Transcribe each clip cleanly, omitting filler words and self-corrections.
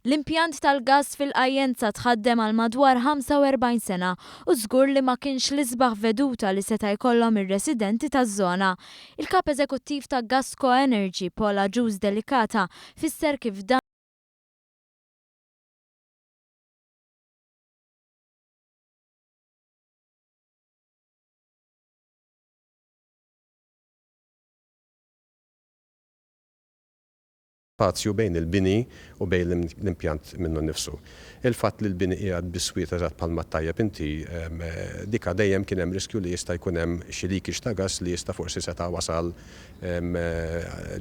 L-impjant tal-gass fil-Qajjenza tħaddem għal madwar 45 sena u żgur li ma kienx l-isbaħ veduta li seta' jkollhom ir-residenti taż-żona. Il-Kap Eżekuttiv ta' Gasco Energy, Paul Agius Delicata, fisser kif dan spazju bejn il-bini u bejn l-impjant minnu nnifsu. Il-fatt li l-bini qiegħed biswit eżatt bħalma ttajjeb inti, dika dejjem kien hemm riskju li jista' jkun hemm xi leakage ta' gass li jista' forsi seta' wasal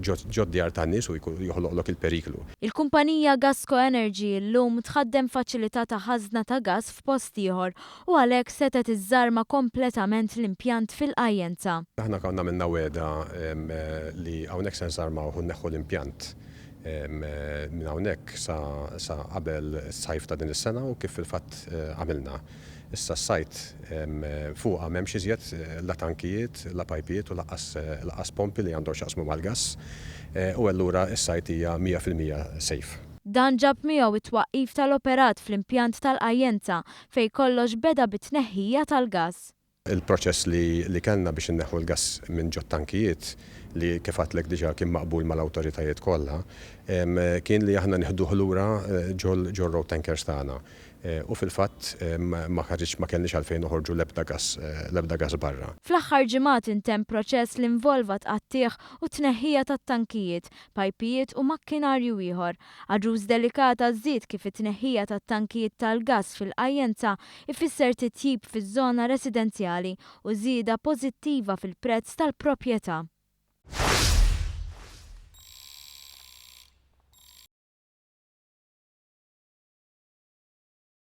ġod-djar tan-nies u joħloqlok il-periklu. Il-kumpanija Gasco Energy illum tħaddem faċilità ta' ħażna ta' gass f'post ieħor u għalhekk setgħet iżżarma kompletament l-impjant fil-Qajjenza. Aħna konna għamilna wegħda li hawnhekk se nżarmawh u nneħħu l-impjant minn hawnhekk sa qabel is-sajf ta' din is-sena u kif fil-fatt għamilna. Issa s-site fuqha m'hemmx iżjed la tankijiet, la pajpijiet u lanqas pompi li għandhom x'jaqsmu mal-gass u allura s-site hija 100% safe. Dan ġab miegħu t-twaqqif tal-operat fl-impjant tal-Qajjenza fejn kollox beda bit-tneħħija tal-gass. Il-proċess li kellna biex inneħħu l-gass minn ġot-tankijiet, li kif għedtlek diġà kien maqbul mal-awtoritajiet kollha, kien li aħna nieħduh lura ġol-road tankers tagħna. U fil-fatt ma ħariġx ma kellniex għalfejn noħorġu l-ebda gass l-ebda gass barra. Fl-aħħar ġimgħat intemm proċess li involva tqattigħ u tneħħija tat-tankijiet, pajpijiet u makkinarju ieħor. Agius Delicata żied kif it-tneħħija tat-tankijiet tal-gass fil-Qajjenza ifisser titjib fiż-żona residenzjali u żieda pożittiva fil-prezz tal-proprjetà.